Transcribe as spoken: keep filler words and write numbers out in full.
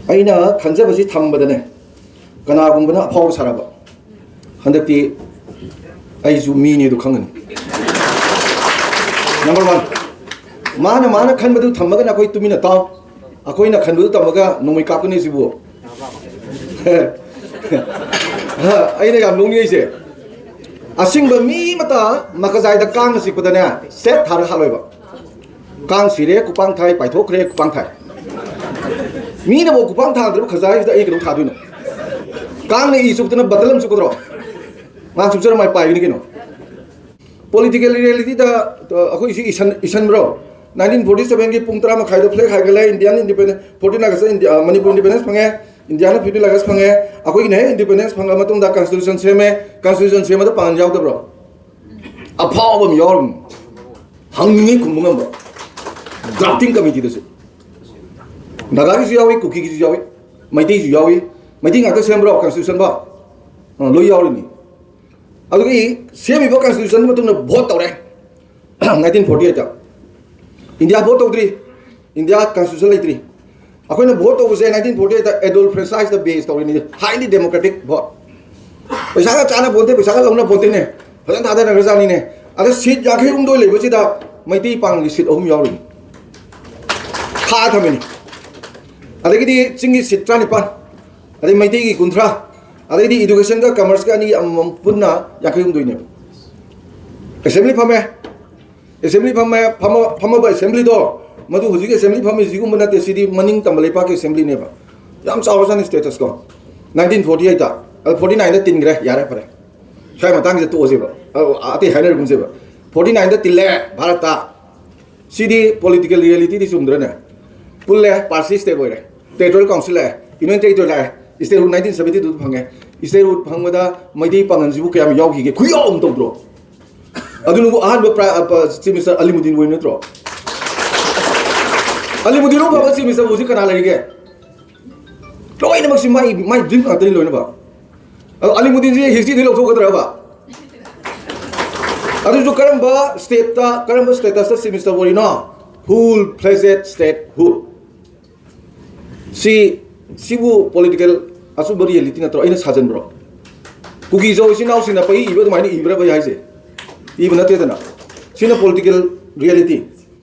ꯑꯩꯅ ꯈꯟꯖꯕꯁꯤ ꯊꯝꯕꯗꯅꯦ, ꯀꯅꯥꯒꯨꯝꯕꯅ ꯑꯐꯥꯎꯕ ꯁꯥꯔꯕ, ꯍꯟꯗꯛꯇꯤ ꯑꯩꯁꯨ ꯃꯤꯅꯤ ꯑꯗꯨ ꯈꯪꯒꯅꯤ꯫ ꯅꯝꯕꯔ ꯋꯥꯟ, ꯃꯥꯅ ꯃꯥꯅ ꯈꯟꯕꯗꯨ ꯊꯝꯃꯒꯅ ꯑꯩꯈꯣꯏ ꯇꯨꯃꯤꯟꯅ ꯇꯥꯎ, ꯑꯩꯈꯣꯏꯅ ꯈꯟꯕꯗꯨ ꯇꯝꯃꯒ ꯅꯣꯡꯃꯩ ꯀꯥꯞꯀꯅꯤ ꯁꯤꯕꯨ꯫ ꯑꯩꯅ ꯌꯥꯝ ꯅꯣꯛꯅꯤꯡꯉꯤꯁꯦ, ꯑꯁꯤꯡꯕ ꯃꯤ ꯑꯃꯇ ꯃꯀꯖꯥꯏꯗ ꯀꯥꯡꯅ ꯆꯤꯛꯄꯗꯅꯦ, ꯁꯦꯠ ꯊꯥꯔꯒ ꯍꯥꯠꯂꯣꯏꯕ꯫ ꯀꯥꯡ ꯁꯤꯔꯦ ꯈꯨꯄꯥꯡ ꯊꯥꯏ, ꯄꯥꯏꯊꯣꯛꯈ꯭ꯔꯦ ꯈꯨꯄꯥꯡ ꯊꯥꯏ꯫ ꯃꯤꯅꯐꯥꯎ ꯈꯨꯄꯥꯡ ꯊꯥꯗ꯭ꯔꯕ ꯈꯖꯥꯏꯁꯤꯗ ꯑꯩ ꯀꯩꯗꯧ ꯊꯥꯗꯣꯏꯅꯣ? ꯀꯥꯡꯅ ꯏ ꯆꯨꯞꯇꯅ ꯕꯇꯜ ꯑꯃ ꯆꯨꯞꯀꯗ꯭ꯔꯣ? ꯃꯥ ꯆꯨꯞꯆꯔ ꯃꯥꯏ ꯄꯥꯏꯒꯅꯤ ꯀꯩꯅꯣ꯫ ꯄꯣꯂꯤꯇꯤꯀꯦꯜ ꯔꯤꯌꯦꯂꯤꯇꯤꯗ ꯑꯩꯈꯣꯏꯁꯤ ꯏꯁꯟ ꯏꯁꯟꯕ꯭ꯔꯣ? ꯅꯥꯏꯟꯇꯤꯟ ꯐꯣꯔꯇꯤ ꯁꯕꯦꯟꯒꯤ ꯄꯨꯡ ꯇꯔꯥ ꯃꯈꯥꯏꯗ ꯐ꯭ꯂꯦꯛ ꯍꯥꯏꯒꯠꯂꯦ, Indian independence, fourteen August India, Manipur independence ꯐꯪꯉꯦ, ꯏꯟꯗꯤꯌꯥꯅ ꯐꯤꯐꯇꯤꯟ ꯑꯥꯒꯁ ꯐꯪꯉꯦ꯫ ꯑꯩꯈꯣꯏꯒꯤꯅ ꯍꯦꯛ ꯏꯟꯗꯤꯄꯦꯟꯗꯦꯟꯁ ꯐꯪꯉ ꯃꯇꯨꯡꯗ ꯀꯟꯁꯇꯤꯇ꯭ꯌꯨꯁꯟ ꯁꯦꯝꯃꯦ, ꯀꯟꯁꯇꯤꯇ꯭ꯌꯨꯁꯟ ꯁꯦꯝꯕꯗ ꯄꯥꯡꯒꯜ ꯌꯥꯎꯗꯕ꯭ꯔꯣ? ꯑꯐꯥꯎꯕ ꯑꯃ ꯌꯥꯎꯔꯝꯃꯤ, ꯍꯪꯅꯤꯡꯉꯤ ꯈꯨꯝꯕ ꯉꯝꯕ꯫ ꯗ꯭ꯔꯥꯐꯇꯤꯡ ꯀꯃꯤꯇꯤꯗꯁꯨ ꯅꯥꯒꯥꯒꯤꯁꯨ ꯌꯥꯎꯏ, ꯀꯨꯀꯤꯒꯤꯁꯨ ꯌꯥꯎꯏ, ꯃꯩꯇꯩꯁꯨ ꯌꯥꯎꯏ꯫ ꯃꯩꯇꯩ ꯉꯥꯛꯇ ꯁꯦꯝꯕ꯭ꯔꯣ ꯀꯟꯁꯇꯤꯇ꯭ꯌꯨꯁꯟꯕꯣ? ꯑ, ꯂꯣꯏ ꯌꯥꯎꯔꯤꯅꯤ꯫ ꯑꯗꯨꯒꯤ ꯁꯦꯝꯃꯤꯕ ꯀꯟꯁꯇꯤꯇ꯭ꯌꯨꯁꯟ ꯃꯇꯨꯡꯗ ꯚꯣꯠ ꯇꯧꯔꯦ꯫ ꯅꯥꯏꯟꯇꯤꯟ ꯐꯣꯔꯇꯤ ꯑꯩꯠꯇ ꯏꯟꯗꯤꯌꯥ ꯚꯣꯠ ꯇꯧꯗ꯭ꯔꯤ, ꯏꯟꯗꯤꯌꯥ ꯀꯟꯁꯇꯤꯇ꯭ꯌꯨꯁꯟ ꯂꯩꯇ꯭ꯔꯤ꯫ ꯑꯩꯈꯣꯏꯅ ꯚꯣꯠ ꯇꯧꯕꯁꯦ ꯅꯥꯏꯟꯇꯤꯟ ꯐꯣꯔꯇꯤ ꯑꯩꯠꯇ ꯑꯦꯗꯣꯜ ꯐ꯭ꯔꯦꯟꯁꯥꯏꯁꯇ ꯕꯦꯁ ꯇꯧꯔꯤꯅꯤ, ꯍꯥꯏꯂꯤ ꯗꯦꯃꯣꯀ꯭ꯔꯦꯇꯤꯛ ꯚꯣꯠ꯫ ꯄꯩꯁꯥꯒ ꯆꯥꯅ ꯄꯣꯟꯇꯦ, ꯄꯩꯁꯥꯒ ꯂꯧꯅ ꯄꯣꯟꯇꯦꯅꯦ, ꯐꯖꯅ ꯊꯥꯗꯅꯈ꯭ꯔꯖꯥꯠꯅꯤꯅꯦ꯫ ꯑꯗ ꯁꯤꯠ ꯌꯥꯡꯈꯩ ꯍꯨꯝꯗꯣꯏ ꯂꯩꯕꯁꯤꯗ ꯃꯩꯇꯩ ꯄꯥꯡꯒꯤ ꯁꯤꯠ ꯑꯍꯨꯝ ꯌꯥꯎꯔꯤꯅꯤ, ꯈꯥ ꯊꯝꯃꯤꯅꯤ꯫ ꯑꯗꯒꯤꯗꯤ ꯆꯤꯡꯒꯤ ꯁꯤꯠ ꯇꯔꯥꯅꯤꯄꯥꯟ, ꯑꯗꯩ ꯃꯩꯇꯩꯒꯤ ꯀꯨꯟꯊ꯭ꯔꯥ, ꯑꯗꯩꯗꯤ ꯏꯗꯨꯀꯦꯁꯟꯒ ꯀꯃꯔꯁꯀ ꯑꯅꯤ ꯑꯃꯃꯝ ꯄꯨꯟꯅ ꯌꯥꯡꯈꯩ ꯍꯨꯝꯗꯣꯏꯅꯦꯕ꯫ ꯑꯦꯁꯦꯝꯕ꯭ꯂꯤ ꯐꯝꯃꯦ, ꯑꯦꯁꯦꯝꯕ꯭ꯂꯤ ꯐꯝꯃꯦ, ꯐꯝꯃ-, ꯐꯝꯃꯕ ꯑꯦꯁꯦꯝꯕ꯭ꯂꯤꯗꯣ, ꯃꯗꯨ ꯍꯧꯖꯤꯛ ꯑꯦꯁꯦꯝꯕ꯭ꯂꯤ ꯐꯝꯃꯤꯁꯤꯒꯨꯝꯕ ꯅꯠꯇꯦ, ꯁꯤꯗꯤ ꯃꯅꯤꯡ ꯇꯝꯕ ꯂꯩꯄꯥꯛꯀꯤ ꯑꯦꯁꯦꯝꯕ꯭ꯂꯤꯅꯦꯕ꯫ ꯌꯥꯝ ꯆꯥꯎꯔꯖꯥꯠꯅꯤ ꯁ꯭ꯇꯦꯇꯁꯀꯣ꯫ ꯅꯥꯏꯟꯇꯤꯟ ꯐꯣꯔꯇꯤ ꯑꯩꯠꯇ, ꯑꯗ ꯐꯣꯔꯇꯤ ꯅꯥꯏꯟꯗ ꯇꯤꯟꯈ꯭ꯔꯦ, ꯌꯥꯔꯦ ꯐꯔꯦ꯫ ꯁ꯭ꯋꯥꯏ ꯃꯇꯥꯡꯁꯤꯗ ꯇꯣꯛꯑꯁꯦꯕ, ꯑ-, ꯑꯇꯩ ꯍꯥꯏꯅꯔꯒꯨꯝꯁꯦꯕ꯫ ꯐꯣꯔꯇꯤ ꯅꯥꯏꯟꯗ ꯇꯤꯜꯂꯦ ꯚꯥꯔꯠꯇ꯫ ꯁꯤꯗꯤ ꯄꯣꯂꯤꯇꯤꯀꯦꯜ ꯔꯤꯌꯦꯂꯤꯇꯤꯗꯤ ꯆꯨꯝꯗ꯭ꯔꯅꯦ? ꯄꯨꯜꯂꯦ, ꯄꯥꯔꯁꯤ ꯁ꯭ꯇꯦꯠ ꯑꯣꯏꯔꯦ, ꯇꯦꯔꯤꯇꯣꯔꯤꯌꯦꯜ ꯀꯥꯎꯟꯁꯤꯜ ꯂꯥꯛꯑꯦ, ꯌꯨꯅꯤꯌꯟ ꯇꯦꯔꯤꯇꯣꯔꯤ ꯂꯥꯛꯑꯦ, ꯁ꯭ꯇꯦꯠꯍꯨꯗ ꯅꯥꯏꯟꯇꯤꯟ ꯁꯕꯦꯟꯇꯤ ꯇꯨꯗ ꯐꯪꯉꯦ꯫ ꯁ꯭ꯇꯦꯠꯍꯨꯗ ꯐꯪꯕꯗ ꯃꯩꯇꯩ ꯄꯥꯉꯜꯁꯤꯕꯨ ꯀꯌꯥꯝ ꯌꯥꯎꯈꯤꯒꯦ? ꯈꯨꯌꯥꯎ ꯑꯃ ꯇꯧꯗ꯭ꯔꯣ? ꯑꯗꯨꯅꯕꯨ ꯑꯍꯥꯟꯕ ꯄ꯭ꯔꯥ-, ꯑ, ꯄ-, ꯆꯤꯐ ꯃꯤꯅꯤꯁꯇꯔ ꯑꯂꯤꯃꯨꯗꯤꯟ ꯑꯣꯏꯅ ꯅꯠꯇ꯭ꯔꯣ? ꯑꯂꯤꯃꯨꯗꯤꯟ ꯂꯧ ꯐꯕ ꯆꯤꯐ ꯃꯤꯅꯤꯁꯇꯔꯕꯨ ꯍꯧꯖꯤꯛ ꯀꯅꯥ ꯂꯩꯔꯤꯒꯦ? ꯂꯣꯏꯅꯃꯛꯁꯤ ꯃꯥꯏ, ꯃꯥꯏ ꯗ꯭ꯔꯤꯝ ꯉꯥꯛꯇꯅꯤ ꯂꯣꯏꯅꯃꯛ꯫ ꯑꯗꯣ ꯑꯂꯤꯃꯨꯗꯤꯟꯁꯤ ꯍꯤꯁꯇ꯭ꯔꯤꯗꯒꯤ ꯂꯧꯊꯣꯛꯀꯗ꯭ꯔꯕ? ꯑꯗꯨꯁꯨ ꯀꯔꯝꯕ ꯁ꯭ꯇꯦꯠꯇ, ꯀꯔꯝꯕ ꯁ꯭ꯇꯦꯇꯁꯇ ꯆꯤꯐ ꯃꯤꯅꯤꯁꯇꯔ ꯑꯣꯏꯔꯤꯅꯣ? ꯐꯨꯜ ꯐ꯭ꯂꯦꯖꯦꯠ ꯁ꯭ꯇꯦꯠꯍꯨꯗ꯫ ꯁꯤ ꯁꯤꯕꯨ ꯄꯣꯂꯤꯇꯤꯀꯦꯜ ꯑꯆꯨꯝꯕ ꯔꯤꯌꯦꯂꯤꯇꯤ ꯅꯠꯇ꯭ꯔꯣ? ꯑꯩꯅ ꯁꯥꯖꯟꯕ꯭ꯔꯣ? ꯀꯨꯀꯤ ꯖꯣ ꯏꯆꯤꯟ ꯏꯅꯥꯎꯁꯤꯡꯅ ꯄꯪꯏ ꯏꯕ ꯑꯗꯨꯃꯥꯏꯅ ꯏꯕ꯭ꯔꯕ ꯑꯩ ꯍꯥꯏꯁꯦ? ꯏꯕ ꯅꯠꯇꯦꯗꯅ꯫ ꯁꯤꯅ ꯄꯣꯂꯤꯇꯤꯀꯦꯜ ꯔꯤꯌꯦꯂꯤꯇꯤ꯫